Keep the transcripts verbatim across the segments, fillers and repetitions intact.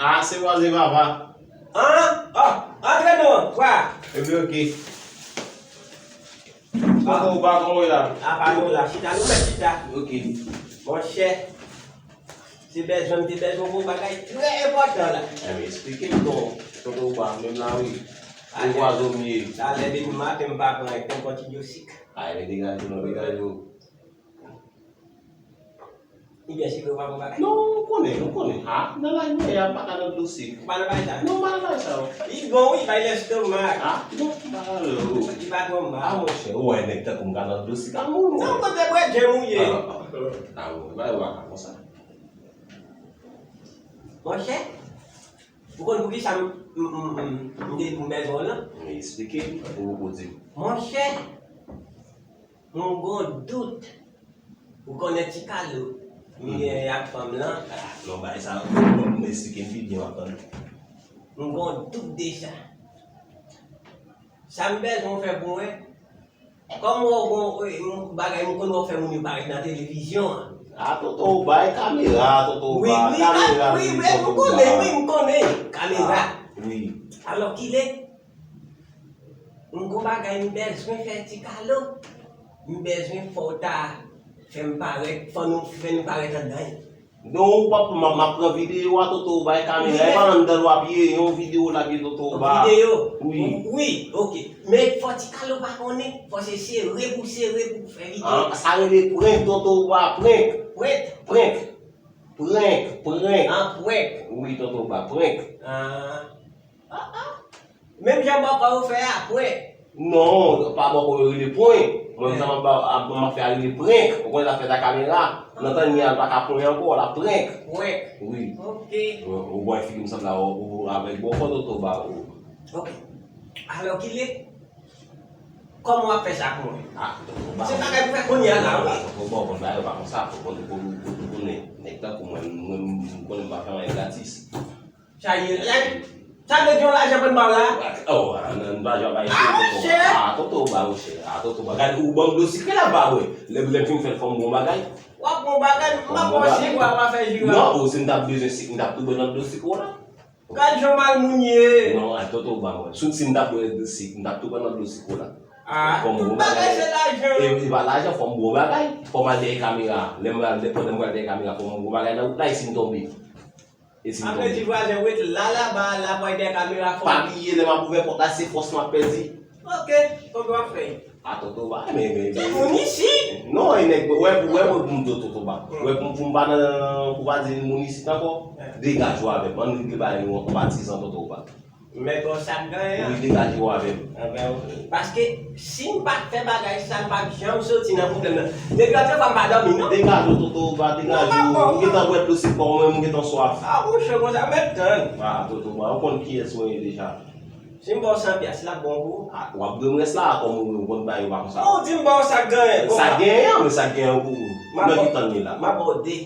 A, se vwazen papa. An? Ò, antre non, wa. Ebyen, oke. Kòman ou pa, kòman w ye la? Apa nou la, chita, nou mèt chita. Oke. Monchè, se bezwen, m te bezwen pou yon bagay trè enpòtan la. Ebyen, eksplike m non, tonton Ouba, menm la wi. Ou vwazen m ye. Talè depi maten m pa pran nenpòt idyosik. Ay, men degaje w non, degaje w. Ebyen, si ke w pa bon bagay. Non, ou konnen, ou konnen. A, nan laj mwen ye a, m pa ka nan dlo sik. Ou pa nan bagay sa? Non, m pa nan bagay sa yo. Li bon wi, bay lestomak. A, non, m pa nan lè yo. Li pa bon mal. A, monchè, ou wè nèg tankou m ka nan dlo sik a moun, non, kote bwè djenm ou ye? A, a, a, a, a, bon, bay ou pa ka konsa. Monchè, ou konn poukisa m, m, m, m, m te di m bezwen w lan? Men eksplike m, ou poko di m. Monchè, m gon dout. Ou konnen ti kalo m gen ak fanm lan? A, non, bay sa, m eksplike m pi byen, w ap tande. M gon dout de sa. Sa m bezwen w fè pou mwen, kòm w gon, e, m, bagay m konn wè w fè moun yo parèt nan televizyon an. A, tonton, bay kamera, tonton, wi, ba wi, kamera, wi, wi, tonton, m konnen, ba wi, m konnen, kamera. A, wi. Alò, kilè? M gon bagay m bezwen fè ti kalo. M bezwen fò w ta fè m parèt, fò nou fè nou parèt anndan. Non, ou p ap, m ap, m ap pran videyo a, tonton, ou bay kamera, e pa anndan l w ap ye, yon videyo l ap ye, tonton, ou ba. Videyo? Wi. Wi, oke. Men fò ti kalo pa konnen, fò se sere pou sere pou fè videyo. A, sa rele prank, tonton, ou ba, prank. Prank? Prank. Prank, prank. A, prank. Wi, tonton, ou ba, prank. A. A, a. Menm jan bòkò yo fè a, prank. Non, pa bòkò yo rele prank. Mwen, sa m ap ba, ap, m ap fè a rele prank. Ou konnen zafè ta kamera. Nan tan ni al pa ka prank ankò, la prank. Prank. Wi. Oke. Ou, ou bwè figi m sanble a, ou, ou avèg bòkò tonton ba ou. Oke. Alò, kilè? Kòman w ap fè sa pou mwen? A, tonton ba. Se bagay pou fè kounye a la, wi. Tonton ba, ou konn bagay yo pa konsa, ou konn, ou konn, ou konnen, nèg tankou mwen, mwen, m konnen m pa fè anyen gratis. Sa ye, like, sa vle di yon lajan pou n ba w la? Oh, an, an, pa jan bay tonton. Ah, tonton ba, monchè. Ah, tonton ba. Gade, ou ban m dlo sikre la, ba, wi. Lè, lè m fin fè l, fò m bon bagay. W ap bon bagay, m ap bon sik, w ap fè jira. Non, ou, si m t ap bezwen sik, m t ap tou bwè nan dlo sik ou la. Gad jan mal moun ye. Non, ay, tonton ba, mwen. Si, si m t ap bwè dlo sik, m t ap tou bwè nan dlo sik ou la. Ah, tout bagay se lajan. E, e pa lajan, fò m bon bagay. Fò m al dèyè kamera. Lè m al, pandan m pral dèyè kamera, fò m bon bagay nan wout la, e si m tonbe. E si m tonbe. Apre di vwazen ret la, la, ba, la, pral dèyè kamera, fò m. Pa bliye, lè m ap ouvè pòt la, se fòs m ap pèdi. Ok, kòman w ap fè? A, tonton ba, men, men, men. Moun isi? Non, e nèg, wè, wè, wè, pou m di w tonton ba. Wè, pou, pou m pa nan, pou pa di moun isi ankò. Degaje w avè m. Ann regle bagay nou an patizan tonton ba. Mèt wè sa k genyen an. Wi, degaje w avè m. Anben, paske si m pa t fè bagay sa, m p ap janm soti nan pwoblèm nan. Depi lòt fwa m pa dòmi, non. Degaje w, tonton ba, degaje w. M gentan bwè dlo sik pa w, mwen, m gentan swaf. Ah, monchè, konsa, mèt tann. Ah, tonton ba, ou konn kiyès mwen ye deja. Si m ba w san pyès, l ap bon pou ou? Ah, w ap dwe m rès la, kòm ou, ou konn bagay yo pa konsa. Ou di m ba w sa k genyen. Sa k genyen an, men sa k genyen an pou ou. Nan ki tan n ye la? M ap ba w de.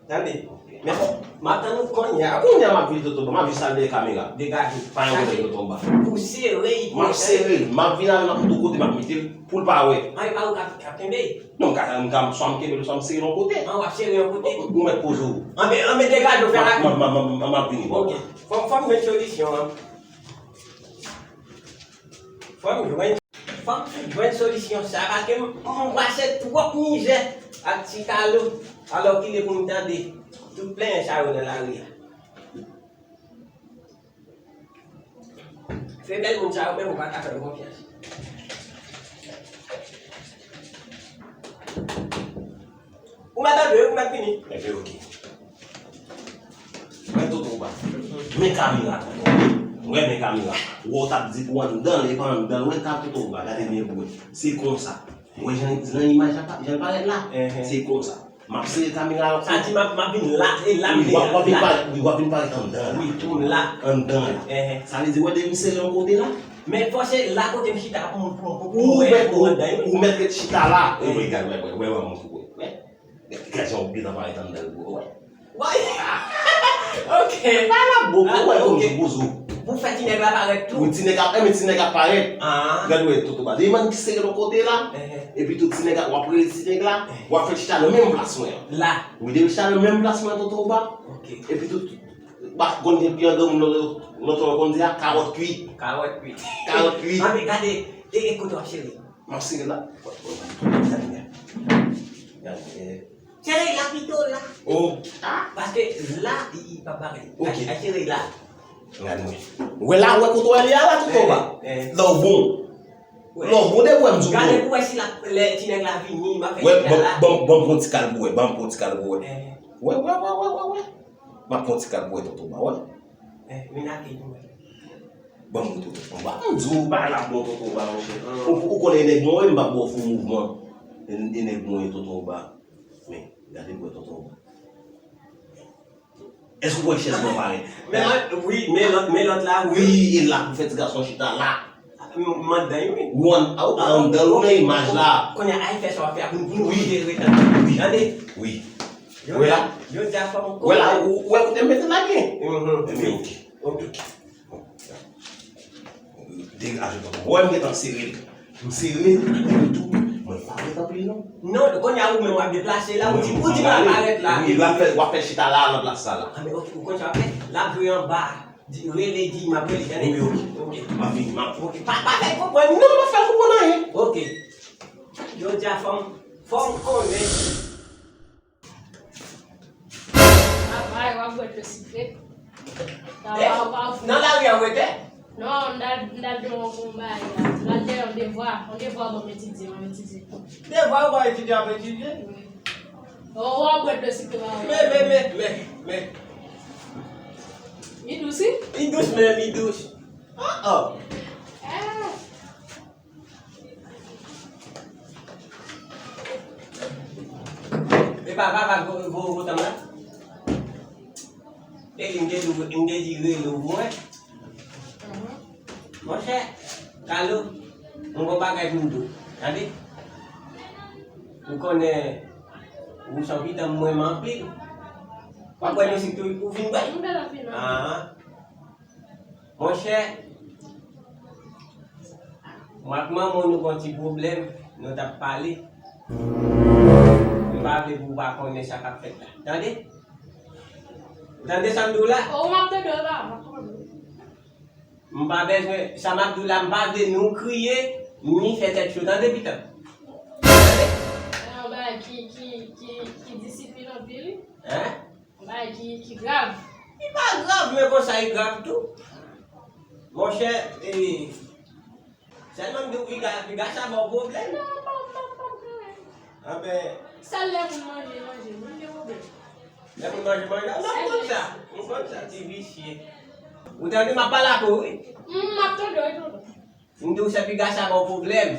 Tande. Men m ap tann ou kounye a. Kounye a m ap vin tonton ba, m ap jis al dèyè kamera. Degaje. Pa gen pwoblèm tonton ba. Pou sere, m ap sere l, m ap vin avè l, m ap tout kote, m ap mete l pou l pa wè. An, e pa ou k ap, k ap kenbe? Non, m ka, m ka, swa m kenbe l, swa m sere l yon kote. An, w ap sere yon kote? Ou mèt poze w. Anben, anben, degaje w, fè la. M ap, m ap, m ap, m ap vini. Ok. Fò, fò m jwenn solisyon an. Fò m jwenn, fò m jwenn solisyon sa, paske m, m pase twòp mizè ak ti Kalo, alò kilè pou m tande tout plenyen sa yo nan lari a. Se bèl moun sa yo, menm ou pa ka fè yo konfyans. Ou mèt antre, ou mèt vini. Ebyen, oke. Wè tonton ba. Men kamera, tonton. Wè men kamera. Wè w t ap di pou anndan l, e pa anndan l. Wè ka tonton ba, gade byen pou wè. Se konsa. Wè jan, jan imaj la, jan l parèt la. Se konsa. M ap sere kamera an. Sa di m ap, m ap vin la, e la m vin la. Wi, w ap vin parèt, wi, w ap vin parèt anndan la. Wi, pou m la. Anndan la. Sa vle di, wè depi m sere yon kote la. Men fò se la kote m chita pou, pou, pou, pou, ou mèt, pou anndan, wi. Ou mèt ret chita la. Wi, gade, wè, wè, wè, wè, montre w, wè. Gad jan w gentan parèt anndan l, bro, wè. Wè. Ok. Pa la, bro, wè, kòm ti bozo. Pou fè ti nèg la parèt tou. Wi, ti nèg ap, e, men ti nèg ap parèt. Ah. Gad wè, tonton ba. Depi m sere lòt kote la. Epi tou ti nèg la, w ap rele ti nèg la. W ap fè chita nan menm plas mwen an. La. Wi, depi chita nan menm plas mwen an, tonton ba. Ok. Epi tou, Pa konn gen pi an granmoun lòt, lòt lè konn di a, kawòt kwit. Kawòt kwit. Kawòt kwit. Anben gade, e, e kote w ap sere. M ap sere la. Gade, e. Sere la pito la. Oh. Paske la, li, li pa bagay. Ok. Ay, ay sere la. Gade mwen. Ou wè la, ou wè kote w wè li a la, Tonton Ba? Eh, eh. Lè w bon. Lè w bon de wè m di w bon. Gade pou wè si la, lè ti nèg la vini, m ap fè ti nèg la. Wè, ban, ban, ban m pran ti kal pou wè, ban m pran ti kal pou wè. Eh. Wè, wè, wè, wè, wè, wè. M ap pran ti kal pou wè, Tonton Ba, wè. Eh, men ake pou wè. Ban m tonton ba. M di w bagay la bon tonton ba monchè. Ou, ou konnen nèg mwen, m pa ba w fo mouvman. E, e nèg mwen tonton ba. Men, gade bwè tonton ba. Èske w wè chèz mwen parèt? Men lòt, wi, men lòt, men lòt la, wi. Wi, e la pou fè ti gason chita la. M, m anndan, wi. Ou an, ou anndan, ou nan imaj la. Kounye a, al fè sa w ap fè a pou, pou nou kite retan. Wi. Tande? Wi. Wè la. Jodi a fò m. Wè la, ou, ou wè kote m mete lage? Mhm. Ebyen, ok. Ok. Degaje tonton. Wè m gentan sere l. M sere l, epi tou, mwen pa ret anpil non. Non, kounye a ou menm w ap deplase la, ou di, ou di m ap parèt la. Wi, w ap fè, w ap fè chita la, nan plas sa la. Anben, ok, ou konn sa w ap fè? L ap jwe anba. Di, rele, di, m ap rele, tande? Wi, ok. Ok. M ap vini, m ap. Ok, pa, pa fè l konprann, non, pa fè l konprann anyen. Ok. Jodi a fò m, fò m konnen. Papay, w ap bwè dlo sikre. Nan lari a w rete? Non, m t al, m t al jwe yon konba yè. M al fè yon devwa. Yon devwa ban m etidye, m ap etidye. Devwa ou pa etidye, ap etidye? Wi. O, w ap bwè dlo sikre, pa wè. Men, men, men, men, men. Li dous, wi? Li dous, men li dous. Ah, ah. E pa papa vo, vo, votan la? E li m te di, m te di rele w pou mwen. Monchè, Kalo, m gon bagay pou m di w. Tande? Ou konnen, ou se yon pitan mwen renmen anpil. W ap bwè misik tou, ou fin bwè? M bwè anpil, non. Ah. Monchè, mwen ak manman w nou gon ti pwoblèm, nou t ap pale. M pa vle pou w pa konnen sa k ap fèt la. Tande? Ou tande sa m di w la? O, m ap tande w la, m ap tande w. M pa bezwen, sa m ap di w la, m pa vle ni w kriye, ni fè tèt cho, tande, pitan? Tande? Se yon bagay ki, ki, ki, ki difisil anpil, wi. Hein? Yon bagay ki, ki grav. Li pa grav, men konsa li grav tou. Monchè, e, sèlman m di w piga, piga sa ba w pwoblèm. Non, pa, pa, pa, pa. Anben. Sèl lè moun manje, manje, moun gen pwoblèm. Lè moun manje, manje. Non, m konn sa. M konn sa, ti visye. Ou tande, m ap pale ak ou, wi. M ap tande w, wi, tonton. M di w se piga sa ba w pwoblèm.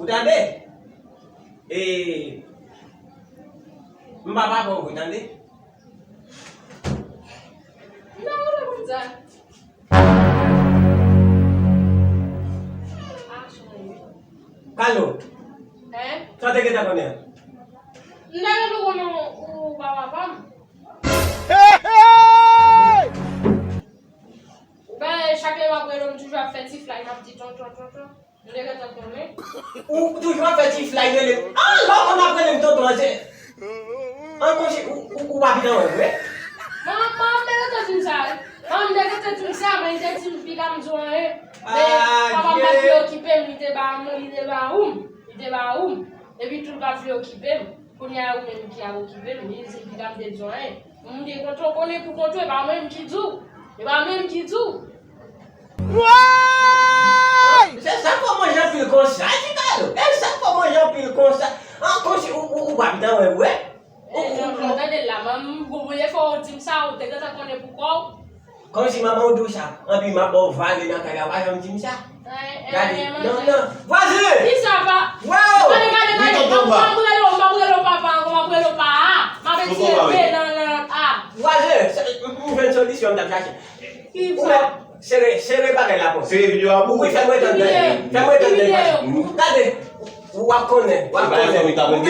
Ou tande? E, m pa papa w vre, tande? M pa konn sa. Kalo. Hein? Sa w te gentan konnen an? M ta gentan konnen ou pa papa m. Hey, hey! Ou pa wè chak lè m ap rele w, m toujou ap fè ti flay, m ap di tonton, tonton. M te gentan konnen. Ou toujou ap fè ti flay rele m. Ah, lè w konn ap rele m tonton an, se. An konsi, ou, ou, ou pa pitan mwen vre? Manman m te gentan di m sa, wi. Manman m te gentan di m sa, men li te di m, piga m di w anyen. Men papa m pa t vle okipe m, li te ba mwen, li te ba ou m. Li te ba ou m. Epi tou l pa t vle okipe m. Kounye a ou menm ki ap okipe m, li di m piga m te di w anyen. M te kontan konnen pou kont ou, e pa mwen menm ki di w. E pa mwen menm ki di w. Woy! Se sa fò manje anpil konsa, ti Kalo. E sa fò manje anpil konsa. An konsi ou, ou, ou pa pitan mwen vre? Ou, ou, ou. Tande la, manman m, bon, premye fwa ou di m sa, ou te gentan konnen pou kò w. Kòmsi manman w di w sa, anpi m ap ba w vale nan kay la, w pa janm di m sa. Gade, non, non. Vwazen! Kisa pa? Waw! Gade, gade, gade. M ap rele w, m ap rele w papa ankò, m ap rele w pa a. M ap etire P nan, nan a. Vwazen, m, m jwenn solisyon m t ap chache. Ou mèt sere, sere bagay la pou. Sere videyo a pou. Wi, fè mwen tann. Fè mwen tann. Gade, w ap konnen, w ap konnen. M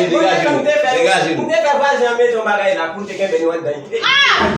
te fè vwazen an mete yon bagay la pou te kenbe nou anndan.